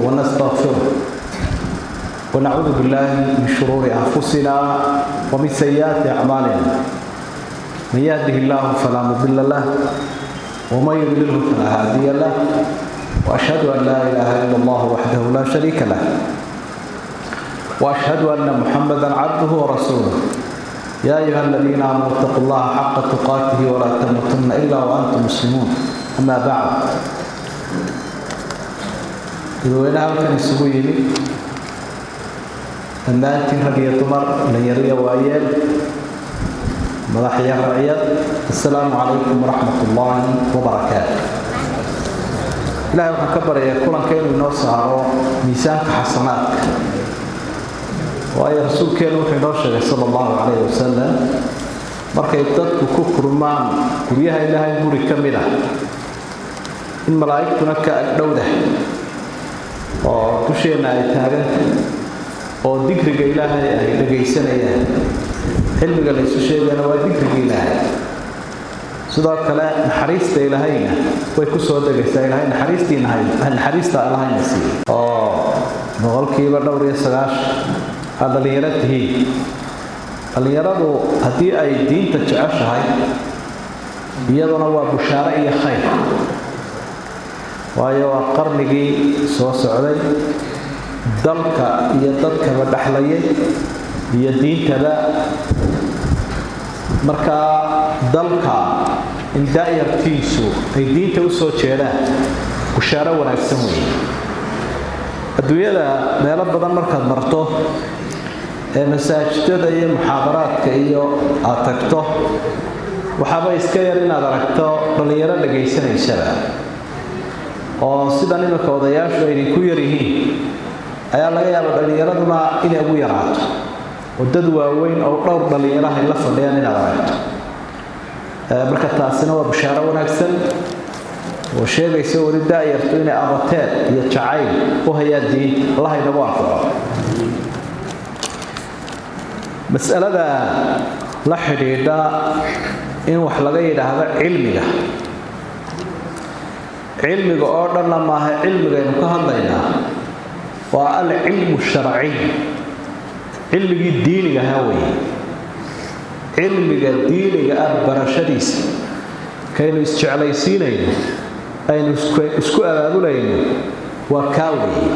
ونستغفره ونعوذ بالله من شرور أنفسنا ومن سيئات أعمالنا، من يهده الله فلا مضل له ومن يضلله فلا هادي له، وأشهد أن لا إله إلا الله وحده لا شريك له، وأشهد أن محمدا عبده ورسوله. يا أيها الذين آمنوا اتقوا الله حق تقاته ولا تموتن إلا وأنتم مسلمون. أما بعد، dadweynaha halkan isugu yimid dhammaantiin, rag iyo dumar, dhalinyaro iyo waayeel, madax iyo raciyad, assalaamu calaykum waraxmat ullaahi wabarakaatu. Ilahay waxaan ka baryayaa kulanka inuu inoo saaro miisaanka xasanaadka, waayo rasuulkeenu wuxuu inoo sheegay sala allahu calayhi wasalam, markay dadku ku kulmaan guryaha Ilaahay guri ka mid ah, in malaa'igtuna ka agdhowdah oo dusheenna ay taaganta oo dikriga Ilaahay ay dhagaysanayaan. Cilmiga la ysu sheegayana waa dikriga Ilaahay. Sidoo kale naxariista Ilaahayna way ku soo degaysaa. Ilaahay naxariistiina, naxariista Allahayna siiyo, oo 90% aad dhalinyaro tihiin. Dhalinyaradu haddii ay diinta jeceshahay, iyaduna waa bushaaro iyo khayr, waayo waa qarnigii soo socday, dalka iyo dadkaba dhexlayay iyo diintaba. Markaa dalka in daayartiisu ay diinta u soo jeedaan bushaaro wanaagsan weeye. Adduunyada meelo badan markaad marto ee masaajidada iyo muxaadaraadka iyo aad tagto, waxaaba iska yar inaad aragto dhallinyaro dhagaysanaysaba, oo sidan iminka odayaashu ay idinku yar yihiin ayaa laga yaaba dhallinyaraduna inay ugu yaraato, oo dad waaweyn oo dhowr dhallinyaraha ay la fadhiyaan inaad aragto. Marka taasina waa bushaaro wanaagsan oo sheegaysa weli daayartu inay abateed iyo jacayl u hayaan diinta. Allah inagu anfaco. Mas'alada la xidhiidha in wax laga yidhaahdo cilmiga, cilmiga oo dhanna maaha. Cilmigaynu ka hadlaynaa waa alcilmu sharciy, cilmigii diiniga ahaa weeye. Cilmiga diiniga ah barashadiisa kaynu isjeclaysiinayno, aynu isku abaabulayno, waa kaa weeye.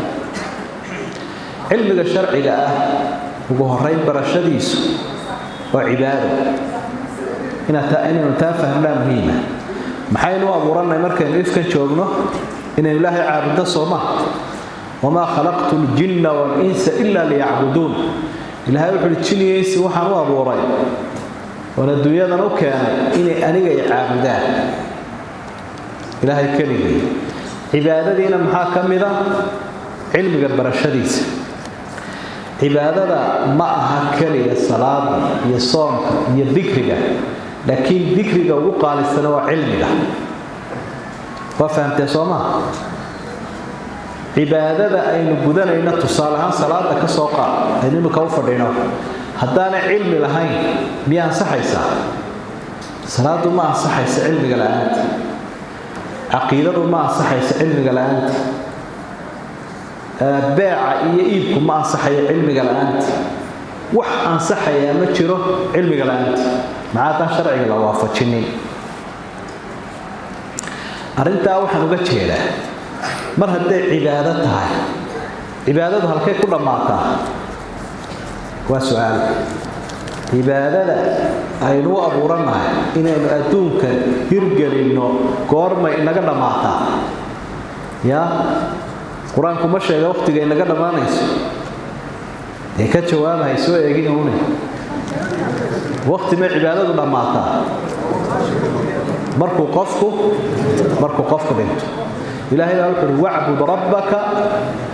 Cilmiga sharciga ah ugu horeyn barashadiisu waa cibaado. Inaynu taa fahmnaa muhiima. Maxaynu u abuurannay markaynu ifkan joogno? Inaynu Ilaahay caabuddo, sooma? Wamaa khalaqtu ljinna walinsa ila liyacbuduun. Ilahay wuxu uhi: jin iyo insi waxaan u abuuray oon adduunyadan u keenay inay aniga i caabudaan, Ilaahay keligii. Cibaadadiina maxaa ka mida? Cilmiga barashadiisa. Cibaadada ma aha keliya salaada iyo soomka iyo dikriga, laakiin dikriga ugu qaalisana waa cilmiga. Waa fahamtee, soo maa? Cibaadada aynu gudanayno, tusaale ahaan salaada ka soo qaad aynu imika u fadhino, haddaanay cilmi lahayn miya ansaxaysaa? Salaadu ma ansaxaysa cilmiga la-aanta. Caqiidadu ma ansaxaysa cilmiga la-aanta. Beeca iyo iibku ma ansaxayo cilmiga la-aanta. Wax ansaxayaa ma jiro cilmiga la-aanta, maxaa haddaan sharciga la waafajinin. Arrintaa waxaan uga jeedaa, mar hadday cibaado tahay, cibaadadu halkay ku dhammaataa? Waa su-aal. Cibaadada aynu u abuurannahay inaynu adduunka hirgelinno goormay inaga dhammaataa? Ya, qur-aanku ma sheega waqtiga inaga dhammaanayso? Dee ka jawaabahay, soo eegin une. Waqti may cibaadadu dhammaataa? Markuu qofku dhinto. Ilaahay baa wuxu uhi: wacbud rabbaka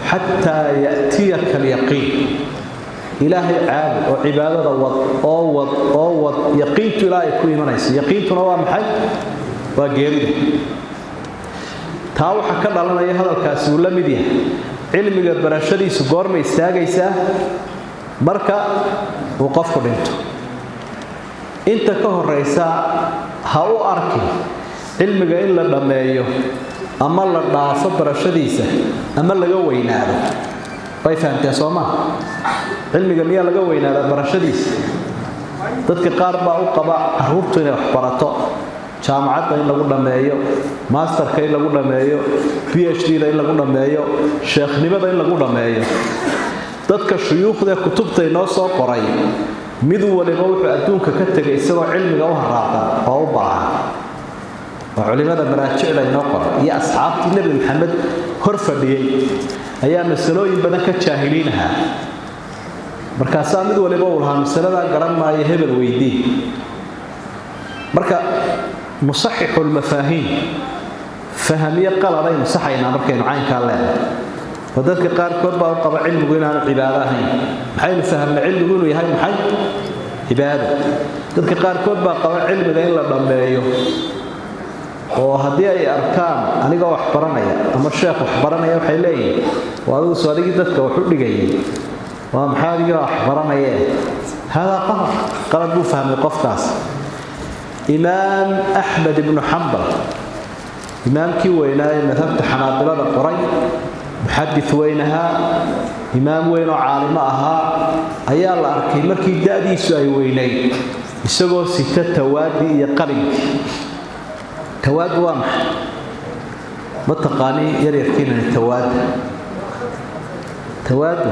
xataa ya'tiyaka alyaqiin. Ilaahay caabud oo cibaadada wad oo wad oo wad, yaqiintu ilaa ay ku imanayso. Yaqiintuna waa maxay? Waa geerida. Taa waxaa ka dhalanaya, hadalkaasi uu la mid yahay, cilmiga barashadiisu goormay istaagaysaa? Marka uu qofku dhinto. Inta ka horeysa ha u arkin cilmiga in la dhammeeyo. Ama la dhaafo barashadiisa ama laga weynaado. Way fahamteen soo ma? Cilmiga miyaa laga weynaadaa barashadiisa? Dadka qaar baa u qaba caruurtu inay wax barato, jaamacadda in lagu dhammeeyo, masterka in lagu dhammeeyo, PhD-da in lagu dhammeeyo, sheekhnimada in lagu dhammeeyo. Dadka shuyuukhda kutubta inoo soo qoray mid waliba wuxuu adduunka ka tegay isagoo cilmiga u haraaqan oo u baahan. Waa culimada maraajicda inoo qoray iyo asxaabtii Nebi Maxamed hor fadhiyey ayaa masalooyin badan ka jaahiliin ahaa. Markaasaa mid waliba uu lahaa masaladaa garan maayo, hebel weydii. Marka nusaxixu lmafaahiim, fahamiye qaladaynu saxaynaa markaynu caynkaa leenahay. Oo dadka qaarkood baa u qaba cilmigu inaanu cibaado ahayn. Maxaynu fahamnay? Cilmigu inuu yahay maxay? Cibaado. Dadka qaarkood baa qaba cilmiga in la dhammeeyo, oo haddii ay arkaan anigoo wax baranaya ama sheekh wax baranaya, waxay leeyihin: waa adigu soo adigii dadka wax u dhigayay, waa maxaa adigii wax baranayee? Haadaa qalad, qalad buu fahmay qofkaas. Imaam Axmed ibnu Xambal, imaamkii weynaa ee madhabta Xanaabilada qoray, muxadis weyn ahaa, imaam weyn oo caalimo ahaa, ayaa la arkay markii da'diisu ay weynayd isagoo sita tawaadi iyo qalinkii. Tawaadi waa maxay? Ma taqaani yaryarkiinani tawaada? Tawaadu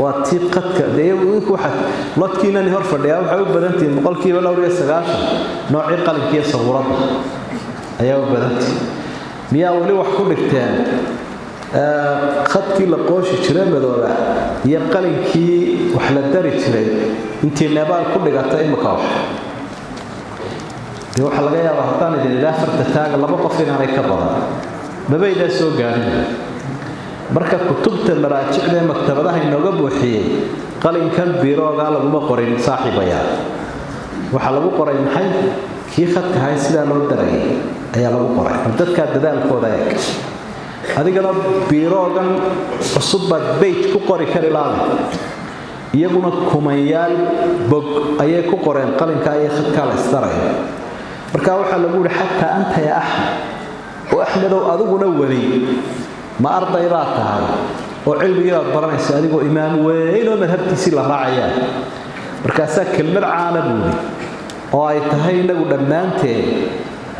waa tii qadka. Dee idinku waxaad lodkiinani hor fadhiyaa waxay u badantihiin 95% noocii qalinkiiyo sabuuradda ayaa u badantihin. Miyaa weli wax ku dhigteen khadkii la qooshi jiray madooba iyo qalinkii wax la dari jiray? Intii neebaal ku dhigata imika wax dee waxaa laga yaabaa haddaan idin idhaa farta taaga, laba qof inaanay ka badan, mabaydaa soo gaadhin. Marka kutubta maraajicda ee maktabadaha inooga buuxiyey qalinkan biroogaa laguma qorin, saaxiibayaa. Waxaa lagu qoray maxay? Kii khadka ahay sidaa loo darayay ayaa lagu qoray. Bal dadkaa dadaalkooda eeg. Adigana biroogan cusub baad beyj ku qori kari laada, iyaguna kumanyaal bog ayay ku qoreen qalinkaa iyo khadkaa la isdarayo. Marka waxaa lagu yihi: xataa anta ya Axmed, oo Axmedow adiguna weli ma arday baad tahay oo cilmigii baad baranaysa, adigoo imaam weyn oo madhabtiisii la raacayaa. Markaasaa kelmad caana buuri oo ay tahay inagu dhammaanteen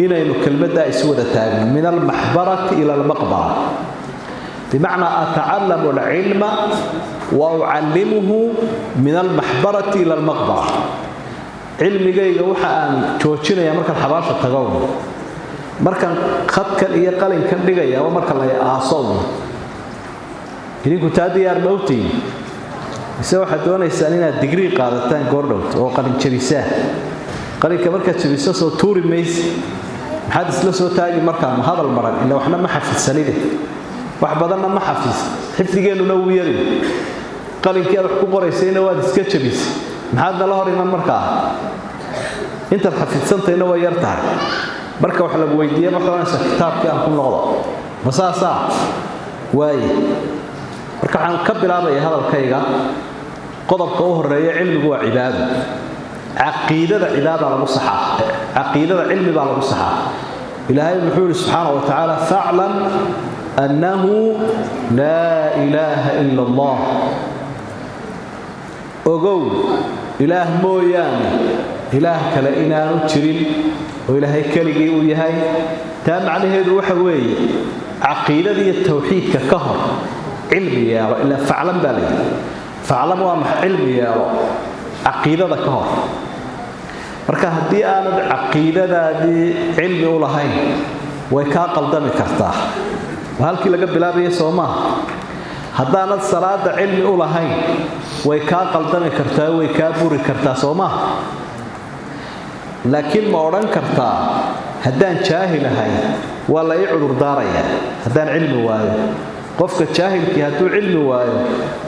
inaynu kelmaddaa isu wada taagno: min almaxbarati ila almaqbara. Bimacnaa atacallamu alcilma wa ucallimuhu min almaxbarati ila almaqbara. Cilmigayga waxa aan joojinayaa markaan xabaasha tagown, markaan khadkan iyo qalinkan dhigaya, waa marka la aaso. Idinku taa diyaar ma ogtihiin, mise waxaad doonaysaan inaad digrii qaadataan goordhowt oo qalin jabisaan? Qalinka markaad jabiso soo tuuri mayse. Maxaad isla soo taagi markaa? Ma hadal maran? Ila waxna ma xafidsanide, wax badanna ma xafis, xifdigeennuna wuu yari. Qalinkii aad wax ku qoraysayna waad iska jabisay. Maxaad nala hor iman markaa? Intaad xafidsantayna way yar tahay. Marka wax lagu weydiiye waxaad oranaysaa: kitaabkii aan ku noqdo. Ma saasaa waaye? Marka waxaan ka bilaabaya hadalkayga qodobka u horeeya: cilmigu waa cibaado. Caqiidada cibaada lagu saxaa, caqiidada cilmi baa lagu saxaa. Ilaahay muxuu yihi subxaana wa tacaala? Faclam annahu laa ilaaha ila Allah. Ogow ilaah mooyaane ilaah kale inaanu jirin, oo ilaahay keligii uu yahay. Taa macnaheedu waxa weeye caqiidada iyo tawxiidka ka hor cilmi yeelo. Ilaa faclan baa layidhi. Faclan waa maxay? Cilmi yeelo caqiidada ka hor. Marka haddii aanad caqiidadaadii cilmi u lahayn, way kaa qaldami kartaa. Waa halkii laga bilaabaya, soo maaha? Haddaanad salaada cilmi u lahayn, way kaa qaldami kartaa, way kaa buri kartaa, soo maaha? Laakiin ma odhan kartaa haddaan jaahil ahay waa la ii cudurdaarayaa haddaan cilmi waayo? Qofka jaahilkii hadduu cilmi waayo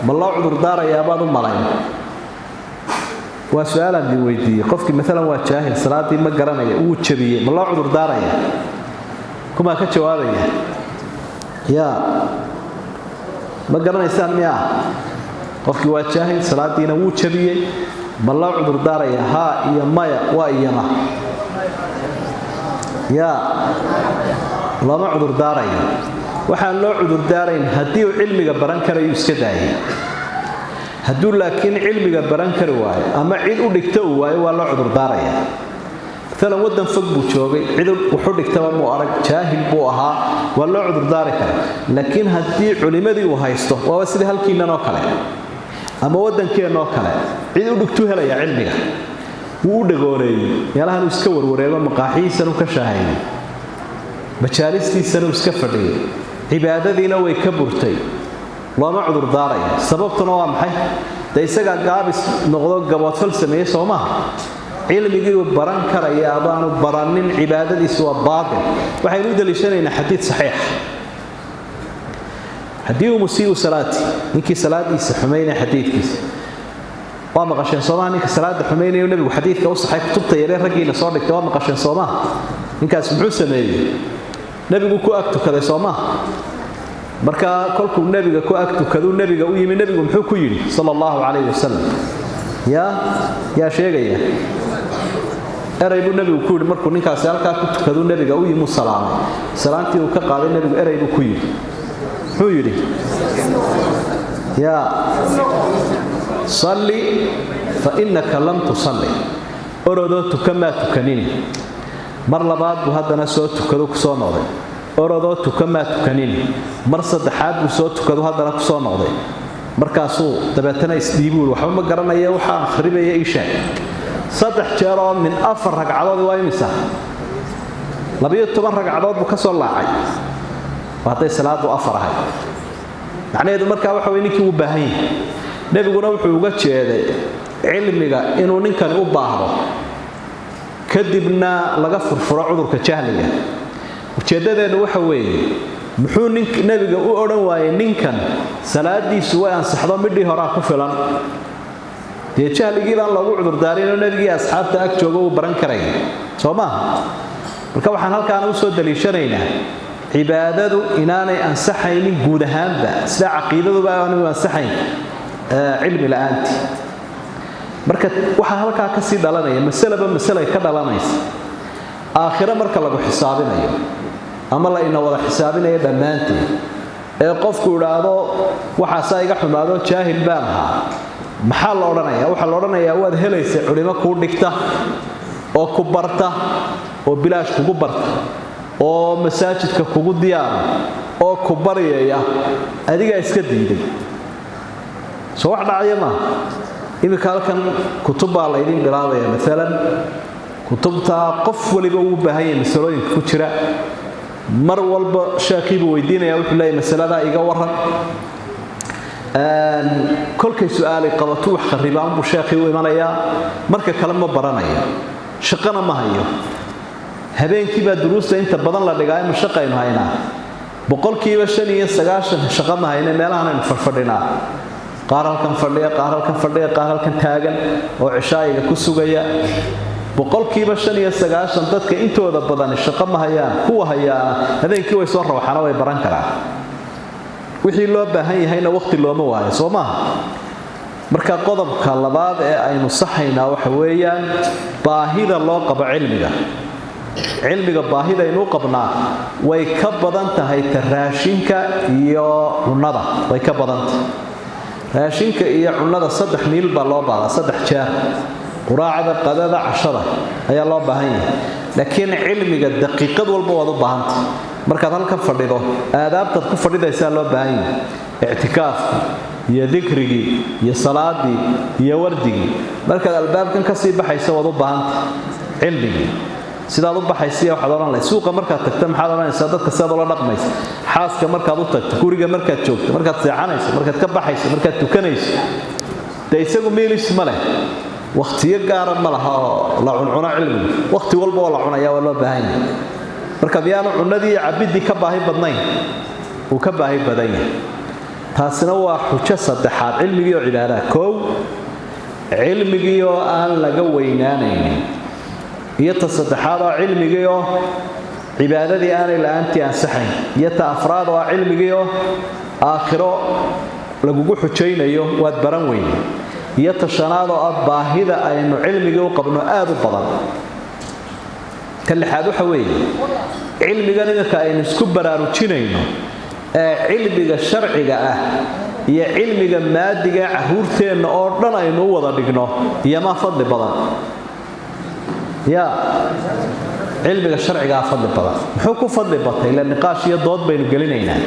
ma loo cudurdaarayaa baad u malayn? Waa su-aalaan idin weydiiyey. Qofkii maalan waa jaahil, salaaddii ma garanaya, wuu jabiyey, ma loo cudurdaaraya? Kumaa ka jawaabaya? Yaa ma garanaysaan miyaa? Qofkii waa jaahil, salaadiina wuu jabiyey, ma loo cudurdaaraya? Haa iyo maya waa iyana. Yaa Looma cudurdaarayo. Waxaan loo cudurdaarayn haddii uu cilmiga baran karayu iska daayay. Hadduu laakiin cilmiga baran kari waayo ama cid u dhigta uu waayo, waa loo cudurdaaraya. Maalan waddan fog buu joogay, cid wuxu dhigtaba muu arag, jaahil buu ahaa, waa loo cudurdaari karaa. Laakiin haddii culimmadii uu haysto, waaba sidii halkiinnan oo kale ama waddankeennoo kale, cid u dhigtuu helayaa cilmiga, wuu u dhagooreeyey, meelahan uu iska warwareego, maqaaxiyiisan u ka shaahayay, majaalistiisana uu iska fadhiyay, cibaadadiina way ka burtay, looma cudurdaaraya. Sababtuna waa maxay? Dee isagaa gaabis noqdo, gaboodfal sameeyey, soo maaha? Cilmigii uu baran karaya abaanu baranin, cibaadadiisu waa baatil. Waxaynu u daliishanaynaa xadiid saxiix, haddii uu musii'u salaati, ninkii salaadiisa xumaynaya xadiidkiisa waa maqasheen, soomaha? Ninka salaada xumaynayo nebigu xadiidka u saxay, kutubta yaree raggiina soo dhigtay waa maqasheen, soomaha? Ninkaas muxuu sameeyey? Nebigu ku ag tukaday, soomaha? Markaa kolkuu nebiga ku ag tukaduu nebiga u yimi, nebigu muxuu ku yidhi sala allahu calayhi wasalam? Yaa sheegaya? Erey buu nebigu ku yidhi. Markuu ninkaasi halkaa ku tukaduu nebiga u yimi, u salaamay, salaantii uu ka qaaday nebigu erey buu ku yidhi. Muxuu yidhi? Yaa salli fa innaka lam tusalli, orodoo tuka, maa tukanini. Mar labaad buu haddana soo tukadu ku soo noqday, orodoo tuka, maa tukanini. Mar saddexaad buu soo tukadu haddana ku soo noqday. Markaasuu dabeetana isdhiibu yii, waxba ma garanaya, waxaa akhribaya ii sheeg. Saddex jeer oo min 4 ragcadood waa imisa? 12 ragcadood buu ka soo laacay hadday salaadu 4 ahayd. Macnaheedu markaa waxa wey ninkii uu baahan yahay. Nebiguna wuxuu uga jeeday cilmiga inuu ninkani u baahdo, kadibna laga furfuro cudurka jahliga. Ujeeddadeennu waxa weeye, muxuu nin nebiga u odhan waayey ninkan salaadiisu way ansaxdo, midhii horaa ku filan? Dee jahligii baan loogu cudurdaarinoo nebigii asxaabta ag jooga uu baran karaya, soo maaha? Marka waxaan halkaana usoo daliishanaynaa cibaadadu inaanay ansaxaynin guud ahaanba, sida caqiidaduba aanu ansaxayn cilmi la-aanti. Marka waxaa halkaa ka sii dhalanaya masaleba masalay ka dhalanaysa. Aakhiro marka lagu xisaabinayo ama la ina wada xisaabinayo dhammaanteed, ee qofku idhaahdo waxaasaa iga xumaado, jaahil baan ahaa, maxaa la odhanaya? Waxaa la odhanayaa waad helaysa culimo kuu dhigta oo ku barta oo bilaash kugu barta oo masaajidka kugu diyaara oo ku baryaya, adigaa iska diiday. Soo wax dhacaya maaha? Iminka halkan kutub baa laydin bilaabaya maalan. Kutubtaa qof waliba uu baahan yahay masalooyinka ku jira. Mar walba sheekhiibuu weydiinaya, wuxuu leeyahy masaladaa iga waran. Kolkay su-aalay qabatu wax kharibaan buu sheekhii u imanayaa. Marka kale ma baranayo, shaqana ma hayo. Habeenkii baa duruusta inta badan la dhigaa, inu shaqaynu haynaa? 95% shaqo ma hayne, meelahan aynu fadhfadhinaa, qaar halkan fadhiya, qaar halkan fadhiya, qaar halkan taagan oo cishaayiga ku sugaya. 95% dadka intooda badani shaqo ma hayaan. Kuwa hayaana habeenkii way soo rawaxaana, way baran karaan wixii loo baahan yahayna, waqti looma waayo, soo maaha? Marka qodobka labaad ee aynu saxaynaa waxa weeyaan baahida loo qabo cilmiga. Cilmiga baahidaynu u qabnaa way ka badan tahay ta raashinka iyo cunnada, way ka badan tahay. Raashinka iyo cunnada 3 miil baa loo baahdaa, 3 jeer, quraacda, qadada, cashada ayaa loo baahan yahay. Laakiin cilmiga daqiiqad walba waad u baahantay. Markaad halkan fadhido, aadaabtaad ku fadhidaysaa loo baahan yahay, ictikaafkii iyo dikrigii iyo salaadii iyo wardigii. Markaad albaabkan ka sii baxaysa waad u baahantay cilmigii, sidaad u baxaysiya waxaad odhan lahayd. Suuqa markaad tagto maxaad odhanaysaa? Dadka sidaad ula dhaqmaysa, xaaska markaad u tagto, guriga markaad joogto, markaad seexanayso, markaad ka baxayso, markaad tukanayso. Dee isagu miilis ma leh, wakhtiyo gaara ma laha oo la cuncuno. Cilmigu wakhti walba oo la cunaya waa loo baahan yahay. Marka miyaanu cunadii iyo cabiddii ka baahi badnayn? Uu ka baahi badan yahay. Taasina waa xujo saddexaad, cilmigii oo cibaadaha. Kow, cilmigii oo aan laga weynaanaynin, iyo ta saddexaad oo cilmigii oo cibaadadii aanay la-aantii ansaxayn, iyo ta afraad oo cilmigii oo aakhiro lagugu xujaynayo waad baran weyne, iyo ta shanaad oo ah baahida aynu cilmigii u qabno aada u badan. Ta lixaad waxa weeye Cilmigan iminka aynu isku baraarujinayno ee cilmiga sharciga ah iyo cilmiga maadiga caruurteenna oo dhan aynu u wada dhigno, iyomaa fadli badan? Ya, cilmiga sharcigaa fadli badan. Muxuu ku fadli batay? Ila niqaash iyo dood baynu gelinaynaa.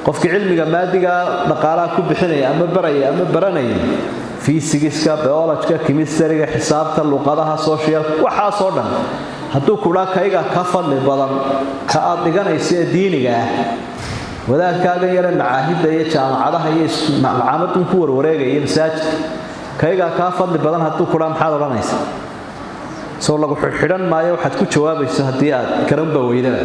Qofkii cilmiga maadigaa dhaqaalaha ku bixinaya ama baraya ama baranaya fiisigiska, biolojka, kimistariga, xisaabta, luqadaha, social, waxaasoo dhan, hadduu kudhaa kayga ka fadli badan ka aad dhiganayso ee diiniga ah, wadaadkaagan yare macaahidda iyo jaamacadaha iyo malcaamadun ku warwareegaya masaajidka, kaygaa kaa fadli badan hadduu kudhaa, maxaad odhanaysa? Soo lagu xidhan maayo waxaad ku jawaabayso haddii aad garanba weydaba.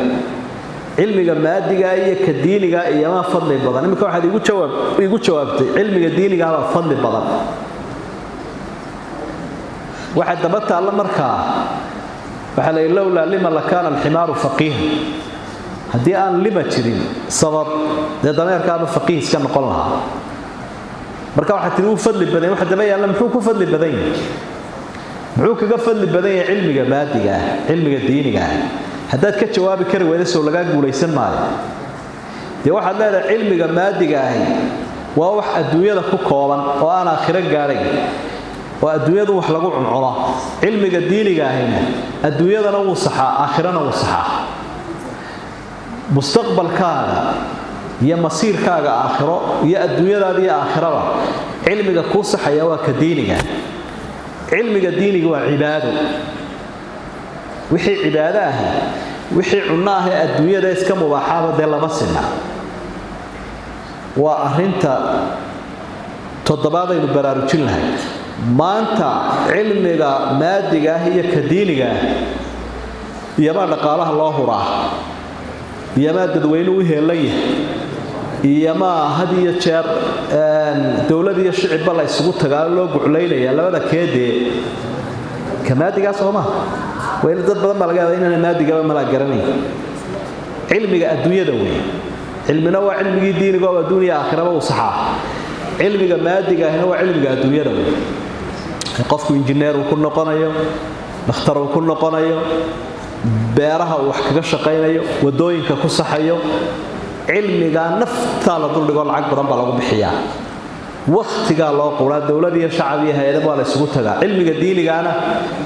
Cilmiga maadiga iyo ka diiniga iyomaa fadli badan? Iminka waxaad igu jawaabtay cilmiga diinigaabaa fadli badan. Waxaa daba taalla markaa, waxaa la yidhi lowlaa lima lakaana alximaaru faqiiha. Haddii aan lima jirin, sabab, dee dameerkaaba faqiih iska noqon lahaa. Marka waxaa tihi wuu fadli badan. Waxa daba yaalla, muxuu ku fadli badan yahay? Muxuu kaga fadli badan yahay cilmiga maadiga ah cilmiga diiniga ah? Haddaad ka jawaabi kari weyda, sow lagaa guulaysan maayo? Dee waxaad leedahay cilmiga maadiga ahi waa wax adduunyada ku kooban oo aan aakhiro gaadhayn, oo adduunyadu wax lagu cuncuno. Cilmiga diiniga ahina adduunyadana wuu saxaa, aakhirana wuu saxaa. Mustaqbalkaaga iyo masiirkaaga aakhiro iyo adduunyadaada iyo aakhiraba cilmiga kuu saxaya waa ka diiniga. Cilmiga diiniga waa cibaado. Wixii cibaado ahi, wixii cunno ah ee adduunyada iska mubaaxaaba dee lama sinna. Waa arrinta toddobaad aynu baraarujin lahay maanta. Cilmiga maadiga ah iyo ka diiniga ah iyomaa dhaqaalaha loo huraa, iyomaa dadweyne u heelan yahay, iyomaa had iyo jeer dowlad iyo shicibba la isugu tagaa loo guclaynaya, labada keedee? Ka maadigaa soo maa? Weli dad badan baa laga yaabaa inaana maadigaba malaa garanayn. Cilmiga adduunyada weeye. Cilmina waa cilmigii diiniga oo adduuniya aakhiraba uu saxaa. Cilmiga maadiga ahina waa cilmiga adduunyada weeye, qofku injineer uu ku noqonayo, dhakhtar uu ku noqonayo, beeraha uu wax kaga shaqaynayo, wadooyinka ku saxayo. Cilmigaa naftaa la duldhigoo lacag badan baa lagu bixiyaa, wakhtigaa loo quraa, dowlad iyo shacab iyo hay-adaba waa la isugu tagaa. Cilmiga diinigaana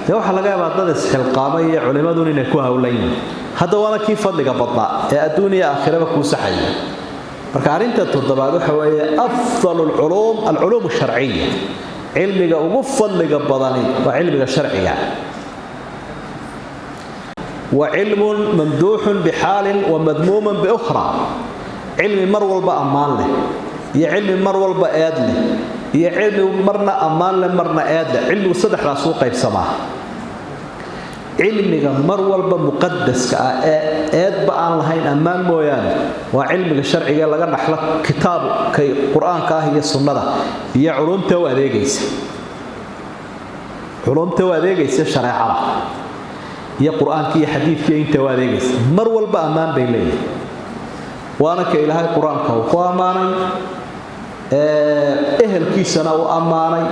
dee waxaa laga yaabaa dad isxilqaamay iyo culimmadun inay ku howlan yihiin. Hadda waana kii fadliga badnaa ee adduun iyo aakhiraba kuu saxaya. Marka arrinta toddobaad waxa weeye afdalu alculuum alculuum asharciya. Cilmiga ugu fadliga badani waa cilmiga sharciga. Wa cilmun mamduuxun bixaalin wa madmuuman biukhra. Cilmi mar walba ammaan leh iyo cilmi mar walba eed leh iyo cilmi marna ammaan leh marna eed leh, cilmigu saddexdaas u qaybsamaa. Cilmiga mar walba muqadaska ah ee eedba aan lahayn ammaan mooyaane waa cilmiga sharciga laga dhaxlo kitaabka qur-aanka ah iyo sunnada iyo culumta u adeegaysa, culumta u adeegaysa shareecada iyo qur-aanka iyo xadiidka inta u adeegaysa, mar walba ammaan bay leeyihin. Waana ka Ilaahay qur-aanka uu ku ammaanay, ehelkiisana uu ammaanay.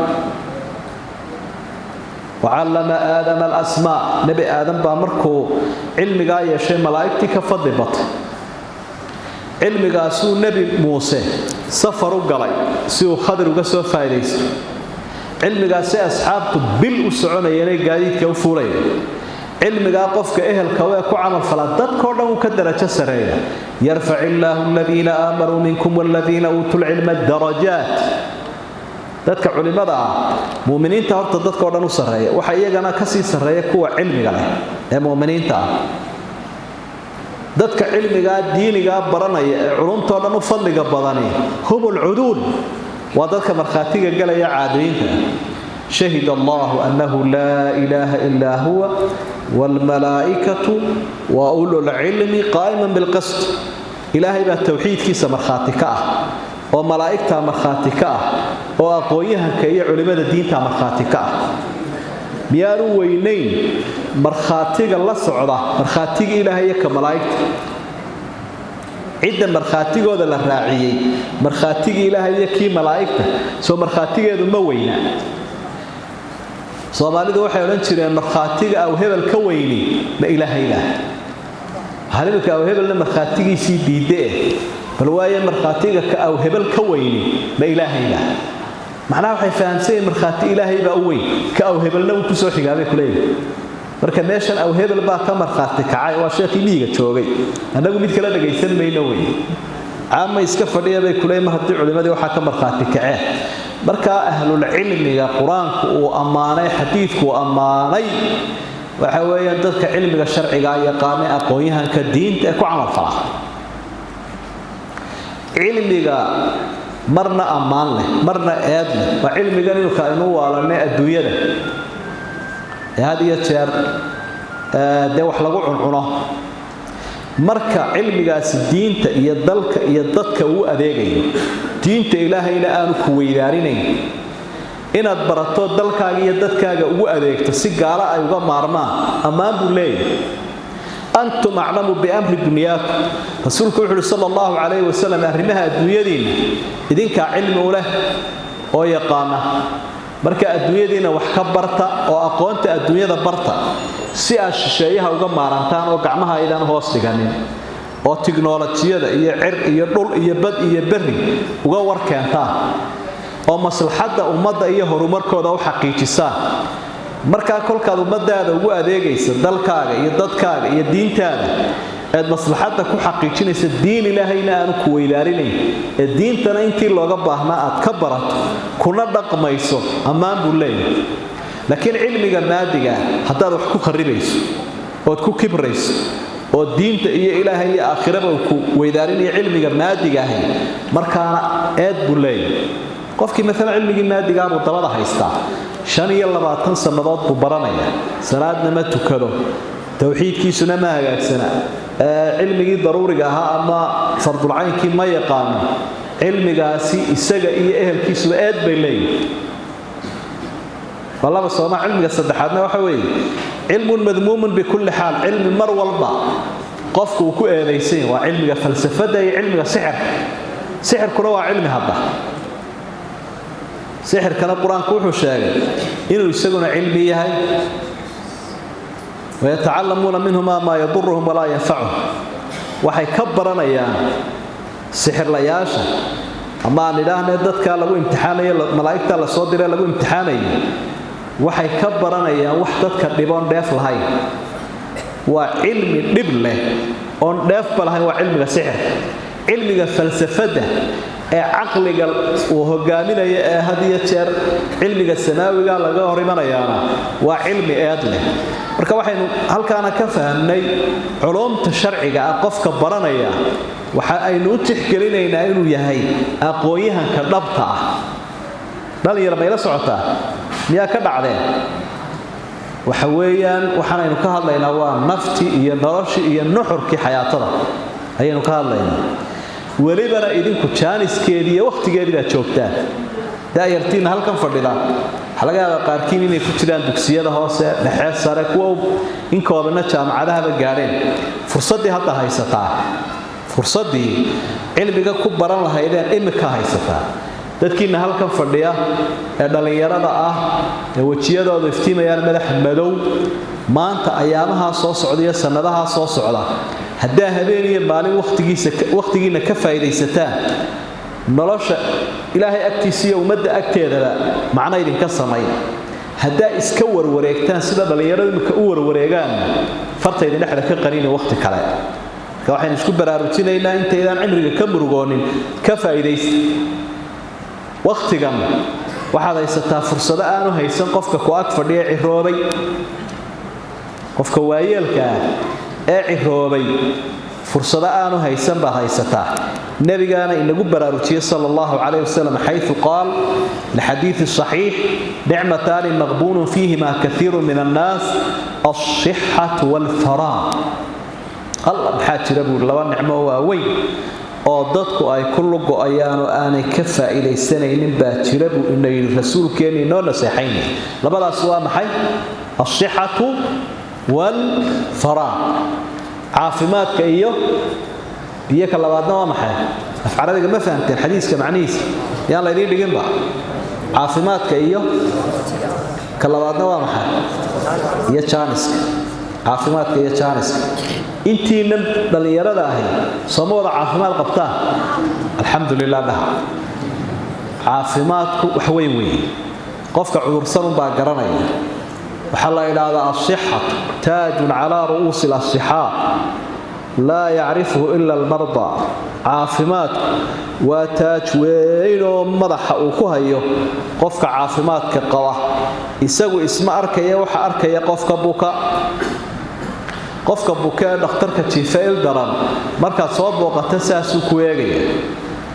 Wacallama Aadama alasmaa. Nebi Aadam baa markuu cilmigaa yeeshay malaa'igtii ka fadli batay. Cilmigaasuu Nebi Muuse safar u galay si uu Khadir uga soo faa'idaysto. Cilmigaasi asxaabtu bil u soconayeenay gaadiidka u fuulayeen. Cilmigaa qofka ehelka ee ku camal falaa dadkoo dhan uu ka darajo sareeya. Yarfac illaahu aladiina aamanuu minkum waladiina uutuu lcilma darajaat. Dadka culimada ah, muuminiinta horta dadkao dhan u sarreeya, waxa iyagana kasii sarreeya kuwa cilmiga leh ee muuminiinta ah. Dadka cilmigaa diinigaa baranaya ee culumtoo dhan u fadliga badani hum ulcuduul, waa dadka markhaatiga galaya caadiliinta. Shahid allahu annahu laa ilaaha ilaa huwa waalmalaa'ikatu wa ululcilmi qaa'iman bilqist. Ilaahay baa towxiidkiisa markhaati ka ah, oo malaa'igtaa markhaati ka ah, oo aqoon-yahanka iyo culimmada diintaa markhaati ka ah. Miyaanu weynayn markhaatiga la socda markhaatiga Ilaahay iyo ka malaa'igta? Cidda markhaatigooda la raaciyey markhaatigii Ilaahay iyo kii malaa'igta, soo markhaatigeedu ma weyna? Soomaalidu waxay odhan jireen, markhaatiga aw hebel ka weyni ma Ilaahayda? Halimka aw hebelna markhaatigiisii diidee, bal waaye markhaatiga ka aw hebel ka weyni ma ilaahayba? Macnaha waxay fahamsan yihiin markhaati ilaahay baa u weyn, ka aw hebelna uu kusoo xigaabay kuleeyahay. Marka meeshan aw hebel baa ka markhaati kacay, waa sheekhii miyiga joogay, annagu mid kala dhagaysan mayno wey, caama iska fadhiya bay kuleeyihin mar haddii culimmadii waxaa ka markhaati kaceen. Marka ahlulcilmiga qur-aanku uu ammaanay, xadiidku uu ammaanay, waxa weeyaan dadka cilmiga sharciga yaqaana, aqoon-yahanka diinta ee ku camal fala. Cilmiga marna ammaan leh marna eed leh waa cilmigan imika aynu waalanay adduunyada ee had iyo jeer dee wax lagu cuncuno. Marka cilmigaasi diinta iyo dalka iyo dadka uu adeegayo, diinta ilaahayna aanu ku weydaarinayn, inaad barato dalkaaga iyo dadkaaga ugu adeegto si gaalo ay uga maarmaan, ammaan buu leeyahay. Antum aclamu biamri dunyaakum, rasuulku wuxu uhi sala allahu calayhi wasalam, arrimaha adduunyadiinna idinkaa cilmi u leh oo yaqaana. Marka adduunyadiinna wax ka barta oo aqoonta adduunyada barta si aad shisheeyaha uga maarantaan oo gacmaha aydaan hoos dhiganin, oo tiknolojiyada iyo cir iyo dhul iyo bad iyo berri uga war keentaan, oo maslaxadda ummadda iyo horumarkooda u xaqiijisaan. Markaa kolkaad ummadaada ugu adeegaysa, dalkaaga iyo dadkaaga iyo diintaada eed maslaxadda ku xaqiijinaysa, diin ilaahayna aanu ku weydaarinayn, ee diintana intii looga baahnaa aad ka barato kuna dhaqmayso, ammaan buu leeyahay. Laakiin cilmiga maadiga haddaad wax ku kharibayso ood ku kibrayso oo diinta iyo ilaahay iyo aakhiraba ku weydaarinaya cilmiga maadiga ahi, markaana eed buu leeyahay. Qofkii maalan cilmigii maadigaa buu dabada haystaa, 25 sannadood buu baranaya, salaadna ma tukado, towxiidkiisuna ma hagaagsana, cilmigii daruuriga ahaa ama fardulcaynkii ma yaqaano, cilmigaasi isaga iyo ehelkiisuba eed bay leeyihin. Waa laba sooma. Cilmiga saddexaadna waxa weeye cilmun madmuumun bikulli xaal, cilmi mar walba qofku uu ku eedaysan, waa cilmiga falsafada iyo cilmiga sixirka. Sixirkuna waa cilmi hadda. Sixirkana qur-aanku wuxuu sheegay inuu isaguna cilmi yahay. Wayatacallamuuna minhumaa maa yaduruhum walaa yanfacuhum, waxay ka baranayaan sixirlayaasha, ama aan idhaahne dadkaa lagu imtixaanayo, malaa'igta la soo diray lagu imtixaanayo, waxay ka baranayaan wax dadka dhiboon dheef lahayn. Waa cilmi dhib leh oon dheefba lahayn, waa cilmiga sixirka. Cilmiga falsafadda ee caqliga uu hogaaminayo ee had iyo jeer cilmiga samaawiga laga hor imanayaana waa cilmi eed leh. Marka waxaynu halkaana ka fahamnay culumta sharciga ah qofka baranaya waxa aynu u tixgelinaynaa inuu yahay aqoon-yahanka dhabta ah. Dhalinyar mayla socotaa? Miyaa ka dhacdeen? Waxa weeyaan waxaanaynu ka hadlaynaa waa naftii iyo noloshii iyo nuxurkii xayaatada ayaynu ka hadlaynaa. Welibana idinku jaaniskeedii iyo wakhtigeedii baad joogtaan. Daayartiinna halkan fadhida waxaa laga yaabaa qaarkiin inay ku jiraan dugsiyada hoose, dhexe, sare, kuwa inkoodana jaamacadahaba gaadheen. Fursaddii hadda haysataa, fursaddii cilmiga ku baran lahaydeen imika haysataa. Dadkiina halkan fadhiya ee dhallinyarada ah ee wejiyadoodu iftiimayaan madaxa madow, maanta ayaamahaa soo socda iyo sannadahaa soo socda haddaa habeen iyo maalin wakhtigiisa wakhtigiina ka faa'iidaysataan, nolosha ilaahay agtiisa iyo ummadda agteedaba macno idinka samayn. Haddaa iska warwareegtaan sida dhallinyaradu imika u warwareegaanna, farta idin dhexda ka qanini wakhti kale. Marka waxaynu isku baraarujinaynaa intaydaan cimriga ka murugoonin, ka faa'iidaysta wakhtigan. Waxaad haysataa fursado aanu haysan qofka ku ag fadhiya ciroobay, qofka waayeelka ah ee ciroobay fursado aanu haysan baad haysataa. Nabigaana inagu baraarujiyey sala allahu calayh wasalam xaytu qaal lixadiidi saxiix: nicmataani maqbuunun fiihima kaiiru min annaas, alsixatu waalfaraaq. Alla maxaa jira buuri laba nicmo waaweyn oo dadku ay ku lugo-ayaan oo aanay ka faa'iidaysanaynin baa jira buu ina yidhi rasuulkeenni inoo naseexaynay. Labadaas waa maxay? Alsixatu waalfaraaq, caafimaadka iyo ka labaadna waa maxay? Af carabiga ma fahamteen xadiiska macnihiisa? Yaan laydiin dhiginba. Caafimaadka iyo ka labaadna waa maxay? Iyo jaaniska. Caafimaadka iyo jaaniska. Intiina dhalinyarada ahi sooma wada caafimaad qabtaa? Alxamdulilah dhaha. Caafimaadku wax weyn weeye, qofka cudursan unbaa garanaya. Waxaa la idhaahdaa asixatu taajun calaa ru'uusi lasixaa laa yacrifuhu ila almardaa. Caafimaadku waa taaj weyn oo madaxa uu ku hayo qofka caafimaadka qaba. Isagu isma arkaya, waxa arkaya qofka buka. Qofka buka ee dhakhtarka jiifa il daran markaad soo booqata saasuu ku eegaya.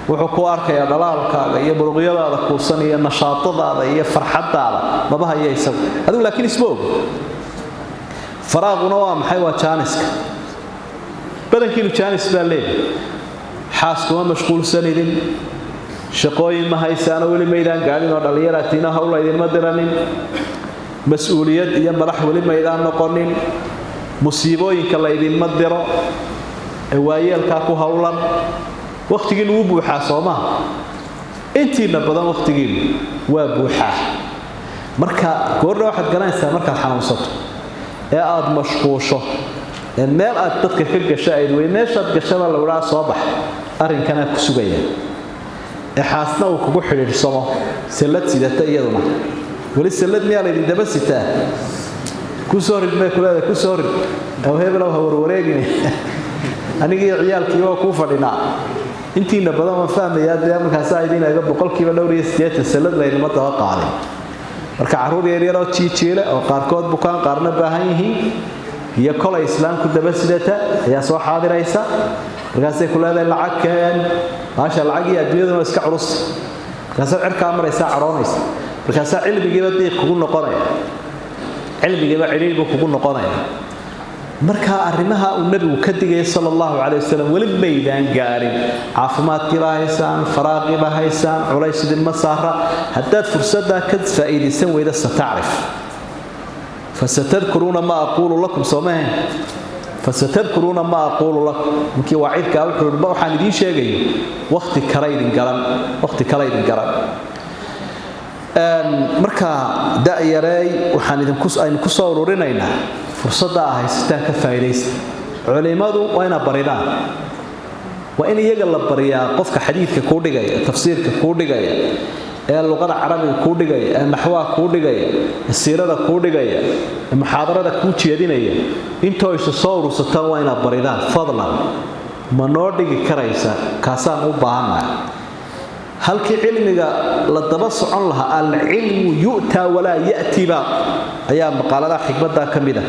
Wuxuu ku arkayaa dhalaalkaaga iyo muruqyadaada kuusan iyo nashaadadaada iyo farxadaada, maba haya isagu. Adigu laakiin isma og. Faraaquna waa maxay? Waa jaaniska. Badankiinu jaanis baa leeyahay. Xaaskuma mashquulsanidin, shaqooyin ma haysaano, weli maydaan gaadhin oo dhallinyaraatiina hawla idinma diranin, mas-uuliyad iyo madax weli maydaan noqonin, musiibooyinka la ydinma diro ee waayeelkaa ku howlan. Wakhtigiinu wuu buuxaa, soomaa? Intiina badan wakhtigiinu waa buuxaa. Marka goordha waxaad garanaysaa markaad xanuunsato ee aada mashquusho ee meel aad dadka ka gasho ayd wey, meeshaad gashaba lawdhaa soo bax, arrinkanaa ku sugaya, ee xaasna uu kugu xidhiidhsamo sallad sidata. Iyaduna weli sallad miyaa laydin daba sitaa? Kusoo rid bay kuleedahay, kusoo rid aw hebelow, ha warwareegin, anigii ciyaalkii waa kuu fadhinaa. Intiina badan waan fahmayaa dee, markaasaa idin eega boqolkiiba dhowr iyo siddeetan sallad laydinma daba qaadin. Marka carruur yaryaroo jiijiile oo qaarkood bukaan qaarna baahan yihiin iyo kolay islaamku daba sidata ayaa soo xaadiraysa. Markaasay ku leedahay lacag keen, maasha lacag iyo adduunyaduna iska culus. Markaasaa cirkaa maraysaa, cadhoonaysa. Markaasaa cilmigiiba diiq kugu noqonaya, cilmigiiba cidhiir buu kugu noqonaya. Marka arrimaha uu nabigu ka digaya sala allahu calayh wasalam weli maydaan gaadhin. Caafimaadkiibaa haysaan, faraaqiibaa haysaan, culays idinma saara. Haddaad fursaddaa ka faa'iidaysan weyda, satacrif fasatadkuruuna ma aquulu lakum, soomahe? Fasatadkuruuna ma aquulu lakum. Ninkii waacidkaa wuxuu yihi waxaan idiin sheegayo wakhti kale idin garan, wakhti kale idin garan. Marka da-yareey, waxaan idinku aynu ku soo ururinaynaa fursadda a haysataan ka faa'iidaysta. Culimadu waa inaa baridaan, waa in iyaga la baryaa. Qofka xadiidka kuu dhigaya, tafsiirka kuu dhigaya, ee luqada carabiga kuu dhigaya, ee naxwaha kuu dhigaya, ee siirada kuu dhigaya, ee muxaadarada kuu jeedinaya, intoo isu soo urursataan waa inaad baridaan. Fadlan ma noo dhigi karaysa? Kaasaan u baahannahay. Halkii cilmiga la daba socon lahaa, alcilmu yu'taa walaa ya'tiba, ayaa maqaaladaha xikmaddaa ka mid ah.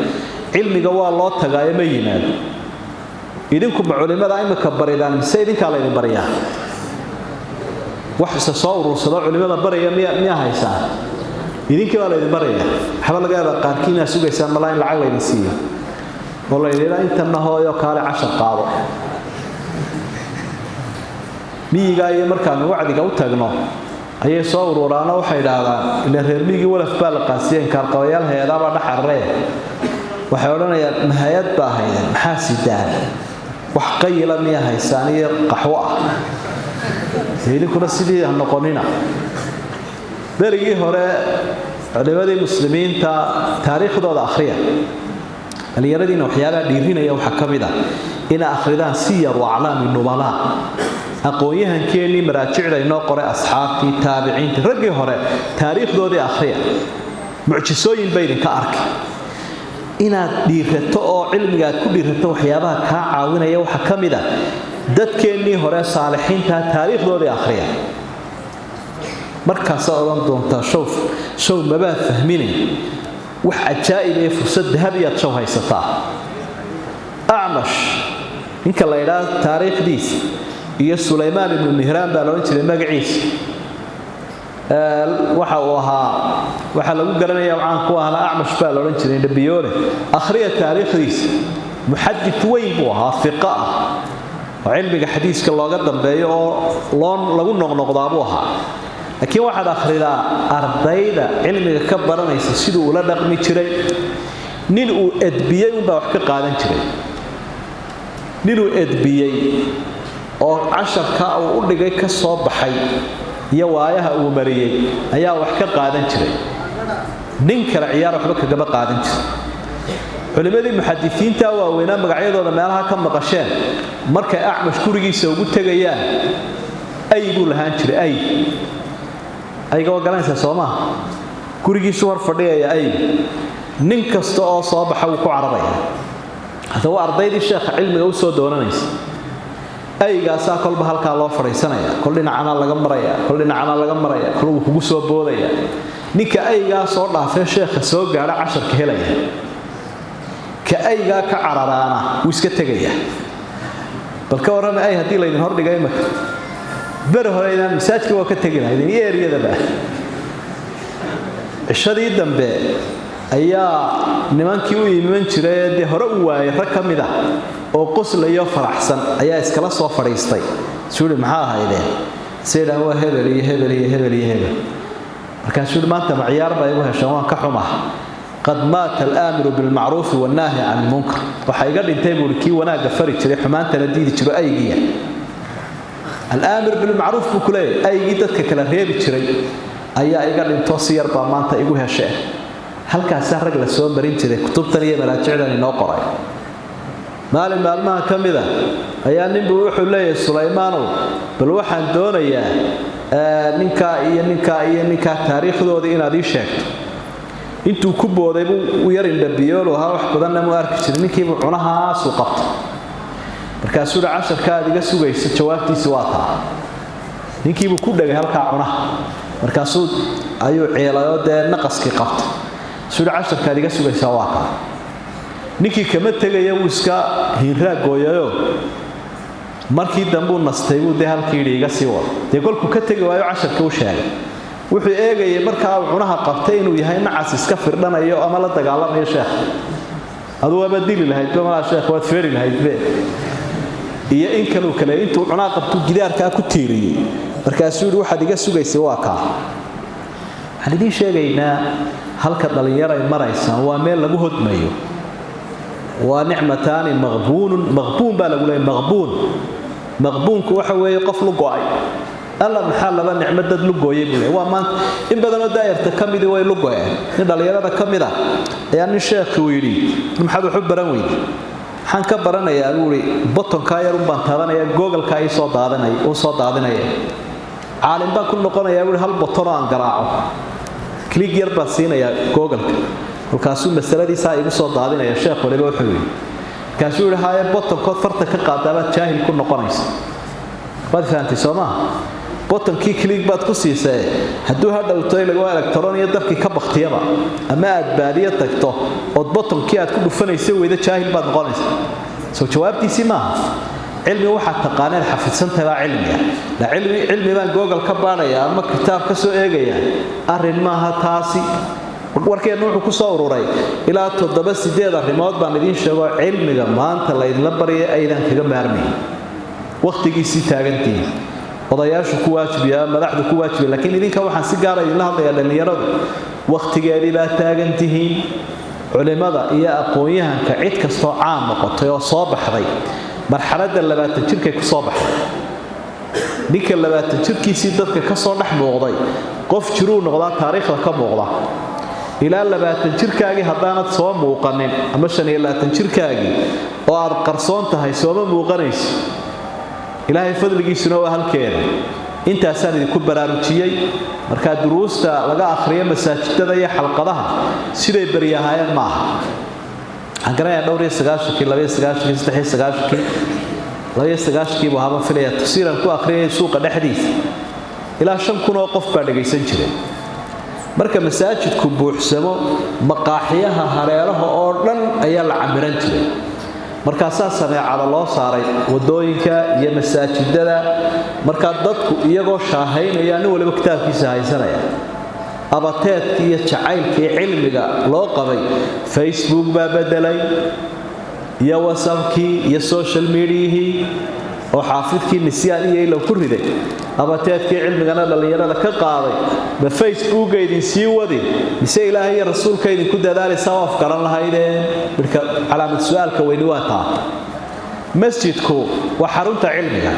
Cilmiga waa loo tagaayo, ma yimaado. Idinku ma culimada imika baridaan mise idinkaa laydin baryaa? Wax isa soo urursado culimada baraya miyaa haysaa? Idinkii baa laydin baraya. Waxba laga yaabaa qaarkiin inaad sugaysaan malaa in lacag laydin siiyo oo laydin idhaa intanna hooyo kaale cashar qaado. Miyigaa iyo markaanu wacdiga u tagno ayay soo ururaano, waxay idhaahdaan ila reer miyigii walaf baa la qaasiyeen, kaarqabayaal hay-adaabaa dhaxarree. Waxay odhanayaan ma hay-ad baa haydeen, maxaa sidaan, wax qayila miya haysaan iyo qaxwo ah? Idinkuna sidii ha noqonina. Berigii hore culimadii muslimiinta taariikhdooda akhriya. Dhallinyaradiina waxyaabaha dhiirinaya waxaa ka mid ah inay akhridaan siyaru aclaami nubalaa, aqoon-yahankeenii maraajicda inoo qoray, asxaabtii, taabiciintii, raggii hore taariikhdoodii akhriya. Mucjisooyin ba idinka arkay. Inaad dhiirato oo cilmiga aad ku dhiirato waxyaabaha kaa caawinaya waxaa ka mid ah dadkeennii hore saalixiintaa taariikhdoodii akhriya. Markaasaad odhan doontaa show show mabaa fahmine, wax cajaa'ib ee fursad dahabiyaad show haysataa. Acmash ninka la idhaah taariikhdiisa iyo Sulaymaan ibnu Mihraan baa la odhan jiray magaciisa. Waxa uu ahaa, waxaa lagu garanaya caan ku ahaa Acmash baa la odhan jiray, dhabiyoole. Akhriya taariikhdiisa. Muxadid weyn buu ahaa, fiqa ah oo cilmiga xadiiska looga dambeeyo oo loo lagu noqnoqdaa buu ahaa. Laakiin waxaad akhridaa ardayda cilmiga ka baranaysa siduu ula dhaqmi jiray. Nin uu edbiyey unbaa wax ka qaadan jiray. Ninuu edbiyey oo casharka uu u dhigay ka soo baxay iyo waayaha uu mariyey ayaa wax ka qaadan jiray. Nin kale ciyaar waxba kagama qaadan jiray. Culimadii muxadisiinta waaweynaa magacyadooda meelaha ka maqasheen markay Acmash gurigiisa ugu tegayaan ay buu lahaan jiray. Ay ayga waa garanaysaa soo maaha? Gurigiisu hor fadhiyaya ay, nin kasta oo soo baxa wuu ku cararaya. Haddaba waa ardaydii sheekha cilmiga u soo doonanaysa. Aygaasaa kolba halkaa loo fadhiisanaya, kol dhinacana laga maraya, kol dhinacana laga maraya, kol wuu kugu soo boodaya. Ninka aygaa soo dhaafee sheekha soo gaadha casharka helaya, ka aygaa ka cararaana wuu iska tegaya. Bal ka warrama ay haddii laydin hordhiga imaka beri hore idaan masaajidka waa ka tegi lahaydin iyo eryadaba. Cishadii dambe ayaa nimankii u iman jiray dee hore u waayay rag ka mid ah oo qoslayo faraxsan ayaa iskala soo fadhiistay. Suu maxaa ahaydeen? Sayidhaan waa hebel iyo hebel iyo hebel iyo hebel. Markaasuu yidhi maanta ma ciyaar baa igu heshaan? Waan ka xumaha. Qad maata alaamiru bilmacruufi wannaahi can ilmunkar. Waxaa iga dhintay buuri kii wanaagga fari jiray, xumaantana diidi jiro, aygiya. Alaamir bilmacruuf buu ku leeyahay, aygii dadka kala reebi jiray ayaa iga dhinto, si yar baa maanta igu hesheen. Halkaasaa rag la soo marin jiray kutubtan iyo maraajicdan inoo qoray. Maalin maalmaha ka mid a ayaa ninbuu wuxuu leeyahay, Sulaymaanow, bal waxaan doonayaa ninkaa iyo ninkaa iyo ninkaa taariikhdoodii inaad ii sheegto. Intuu ku booday buu u yar indhabiyoolu ahaa, wax badanna mu arki jirin, ninkiibuu cunahaasuu qabtay. Markaasuu hi casharka aad iga sugayso jawaabtiisi waa taa. Ninkiibuu ku dhegay halkaa cunaha, markaasuu ayuu ciilayoo dee naqaskii qabtay. Suu hi casharka aad iga sugaysaa waa taa. Ninkii kama tegaya, wuu iska hiinraag gooyayoo markii dambuu nastay, buu dee halkii yidhi iga sii wado. Dee kolkuu ka tegi waayo casharkii u sheegay. Wuxuu eegayay markaa uu cunaha qabtay inuu yahay nacas iska firdhanayo ama la dagaalamayo sheekha. Aduu waaba dili lahaydba malaa sheekh, waad feeri lahaydbe iyo in kaluu kale. Intuu cunaha qabtuu gidaarkaa ku tiiriyey, markaasuu yidhi waxaad iga sugaysay waa kaa. Waxaan idiin sheegaynaa halka dhallinyaray maraysaan waa meel lagu hodmayo. Waa nicmataani maqbuunun, maqbuun baa lagu leeyay. Maqbuun, maqbuunku waxa weeye qof lu go'ay. Alla maxaa laba nicmo dad lu gooyay buu leeyahay. Waa maanta in badanoo daayarta ka midii way lu go'een. Nin dhallinyarada ka mid ah ayaa nin sheekhi uu yidhi maxaad wax u baran weyday? Maxaan ka baranayaa buu yidhi, botonkaa yar un baan taabanaya, googalkaa ii soo daadanaya, uu soo daadinaya. Caalim baan ku noqonayaa buu hal botonoo aan garaaco, click yar baan siinayaa googalka, kolkaasuu masaladiisaa igu soo daadinaya. Sheekh waliba wuxuu yidhi, markaasuu yidhi haye, botonkood farta ka qaadaabaad jaahil ku noqonaysa. Waad fahamtay soo maaha? Botonkii click baad ku siisee, hadduu ha dhowto lagu electron iyo dabkii ka baktiyaba ama aad baadiyo tagto ood botonkii aad ku dhufanaysa weyda, jaahil baad noqonaysa. Soo jawaabtiisii maaha? Cilmi waxaad taqaaneen xafidsantahay baa cilmiga. La cilmi cilmi baan google ka baadhaya ama kitaab ka soo eegaya, arrin maaha taasi. Warkeennu wuxuu ku soo ururay ilaa 7 8 arrimood baan idiin sheego. Cilmiga maanta laydinla baryay aydan kaga maarmayn, wakhtigiisii taagantihiin, odayaashu ku waajibiyaa, madaxdu ku waajibiya, laakiin idinka waxaan si gaara idinla hadlayaa dhallinyaradu, wakhtigeedii baa taagan tihiin. Culimada iyo aqoon-yahanka cid kastoo caam noqotay oo soo baxday marxaladda 20 jirkay ku soo baxday. Ninka 20 jirkiisii dadka ka soo dhex muuqday qof jiruu noqdaa, taariikhda ka muuqda. Ilaa 20 jirkaagii haddaanad soo muuqanin ama 25 jirkaagii oo aad qarsoon tahay, sooma muuqanayso. Ilaahay fadligiisuna waa halkeeda. Intaasaan idinku baraarujiyey. Markaa duruusta laga akhriyo masaajidada iyo xalqadaha siday beri ahaayeen ma aha. Waxaan garanayaa dhowr iyo sagaashankii, 92-kii, 93-kii, 92-kii buu ahaaba filaya, tafsiiran ku akhriyay suuqa dhexdiisa. Ilaa 5000 oo qof baa dhagaysan jiray. Marka masaajidku buuxsamo, maqaaxiyaha hareeraha oo dhan ayaa la camiran jiray. Markaasaa sameecada loo saaray wadooyinka iyo masaajidada. Markaa dadku iyagoo shaahaynaya nin waliba kitaabkiisa haysanaya. Abateedkii iyo jacaylkii cilmiga loo qabay Facebook baa bedelay, iyo WhatsAppkii iyo social mediahii oo xaafidkii nisyaan iyo ilow ku riday, abateedkii cilmigana dhallinyarada ka qaaday. Ma Facebooka idin sii wadi mise Ilaahay iyo rasuulka idinku dadaalaysaa oo afgaran lahaydeen? Midhka calaamad su-aalka weyni waa taa. Masjidku waa xarunta cilmiga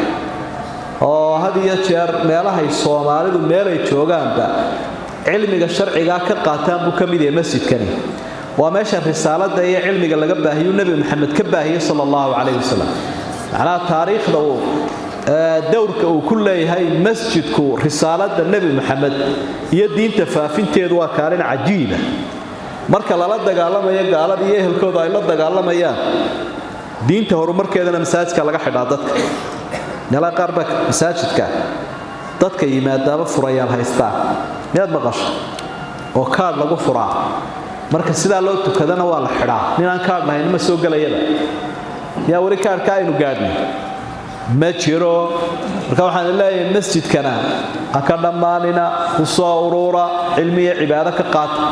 oo had iyo jeer meelahay Soomaalidu meelay joogaanba cilmiga sharcigaa ka qaataan buu ka mid yahay masjidkani. Waa meesha risaalada iyo cilmiga laga baahiyo, Nabi Maxamed ka baahiyay sallallahu alayhi wasallam. Macnaha taariikhda uu dowrka uu ku leeyahay masjidku risaalada Nabi Maxamed iyo diinta faafinteedu waa kaalin cajiiba. Marka lala dagaalamayo gaalada iyo ehelkooda ay la dagaalamayaan, diinta horumarkeedana masaajidka laga xidhaa dadka. Meelaha qaar baa masaajidka dadka yimaadaaba furayaal haystaa, miyaad maqasho oo kaadh lagu furaa? Marka sidaa loo tukadana waa la xidhaa, ninaan kaadh lahayn ma soo gelayaba. Miyaa weli kaadhka aynu gaadhnay? Ma jiro. Marka waxaan leeyahay masjidkana ha ka dhammaanina, ku soo uruura, cilmiya cibaado ka qaata.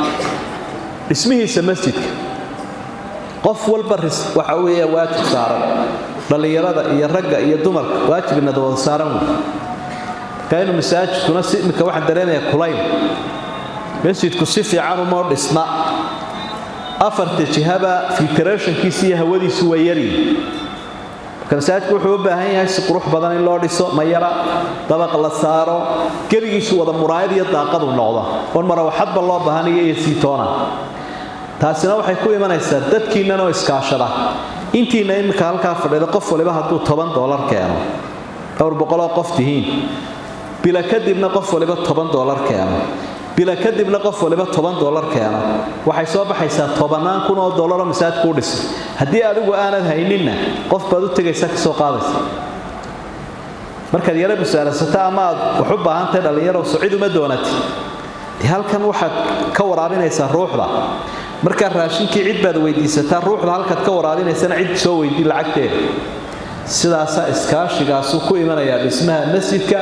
Dhismihiisa masjidka qof walba waxa weeye waajib saaran, dhallinyarada iyo ragga iyo dumarka waajibna wada saaran wey. Marka inuu masaajidkuna si imika waxaan dareemayaa kulayl, masjidku si fiican uma dhisna, afarta jihaba filtrationkiisa iyo hawadiisu waa yaryihin. Marka masaajidku wuxuu u baahan yahay si qurux badan in loo dhiso, mayara dabaq la saaro, gebigiisu wada muraayad iyo daaqadu noqdo, oon marawaxadba loo baahanayo iyo siitoona. Taasina waxay ku imanaysaa dadkiinnan oo iskaashada. Intiina iminka halkaa fadhida qof waliba hadduu $10 keeno, dhowr boqoloo qof tihiin, bila kadibna qof waliba $10 keeno, bila kadibna qof waliba $10 keeno, waxay soo baxaysaa $10,000 oo masaajidku u dhisay. Haddii adigu aanad hayninna, qof baad u tegaysaa, kasoo qaadaysa. Markaad yaro busaalasato ama aad wax u baahantahay, dhallinyaro socid uma doonatid, dee halkan waxaad ka waraabinaysaa ruuxda. Markaa raashinkii cid baad weydiisataa, ruuxda halkaad ka waraabinaysana cid soo weydii lacagteeda. Sidaasaa iskaashigaasu ku imanayaa dhismaha masjidka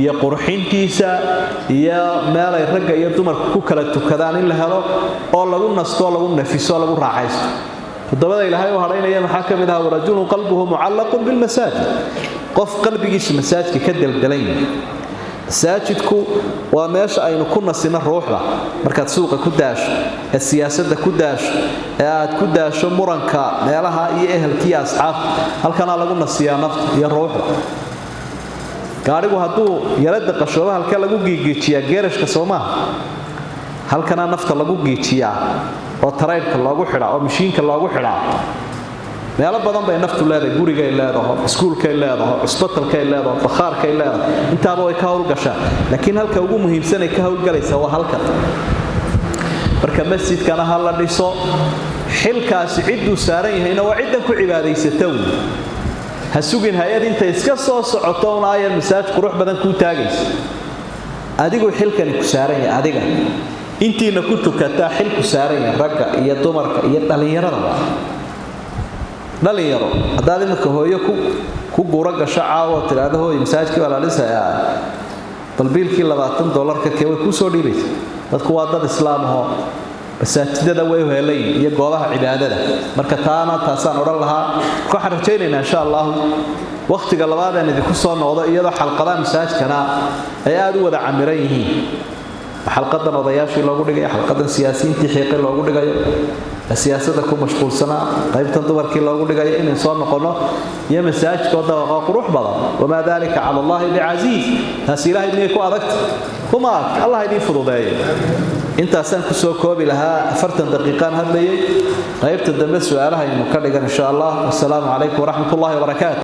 iyo qurxintiisa, iyo meelay ragga iyo dumarku ku kala tukadaan in la helo, oo lagu nasto, lagu nafiso, lagu raaxaysto. Toddobada Ilaahay u hadhaynaya maxaa ka mid ahaa? Warajulun qalbuhu mucallaqun bilmasaajid, qof qalbigiisu masaajidka ka deldelan yahay. Masaajidku waa meesha aynu ku nasino ruuxda. Markaad suuqa ku daasho, ee siyaasadda ku daasho, ee aad ku daasho muranka meelaha iyo ehelkiiyo asxaabta, halkanaa lagu nasiyaa nafta iyo ruuxda. Gaadhigu hadduu yaro daqashooba, halkee lagu giigiijiyaa? Geerashka soo maaha? Halkanaa nafta lagu giijiyaa oo taraydhka loogu xidhaa oo mishiinka loogu xidhaa. Meelo badan bay naftu leedahay, gurigay leedaho, iskuulkay leedaho, cusbatalkay leedaho, bakhaarkay leedahay, intaaba way ka howlgashaa, laakiin halka ugu muhiimsanay ka howlgalaysaa waa halkan. Marka masjidkana ha la dhiso. Xilkaasi cidduu saaran yahayna waa ciddan ku cibaadaysata wey. Ha sugin hay-ad intay iska soo socoto un aayar masaajid qurux badan kuu taagaysa. Adigu xilkani ku saaran yahay, adiga intiina ku tukataa xilku saaran yahay, ragga iyo dumarka iyo dhallinyaradaba. Dhalinyaro, haddaad iminka hooyo ku guuro gasho caawo, tidhaahdo hooyo masaajidkii baa la dhisayaa, bal biilkii $20 kee, way kuu soo dhiibaysa. Dadku waa dad islaam ahoo masaajidada way helayn iyo goobaha cibaadada. Marka taana taasaan odhan lahaa. Marka waxaan rajaynaynaa insha allahu wakhtiga labaadaan idinku soo noqdo iyadoo xalqadaha masaajidkana ay aada u wada camiran yihiin, xalqadan odayaashii loogu dhigayo, xalqadan siyaasiyiintii xiiqi loogu dhigayo, siyaasadda ku mashquulsanaa, qaybtan dumarkii loogu dhigayo, inay soo noqono iyo masaajidkoo dabaqa qurux badan. Wamaa dalika cala allahi bicasiis. Taasi Ilaahay miyay ku adagta? Kuma adag. Allah idiin fududeeyo. Intaasaan kusoo koobi lahaa, 40 daqiiqaan hadlayay. Qaybta dambe su-aalaha aynu ka dhigan insha allah. Wasalaamu calaykum waraxmat ullahi wabarakaatu.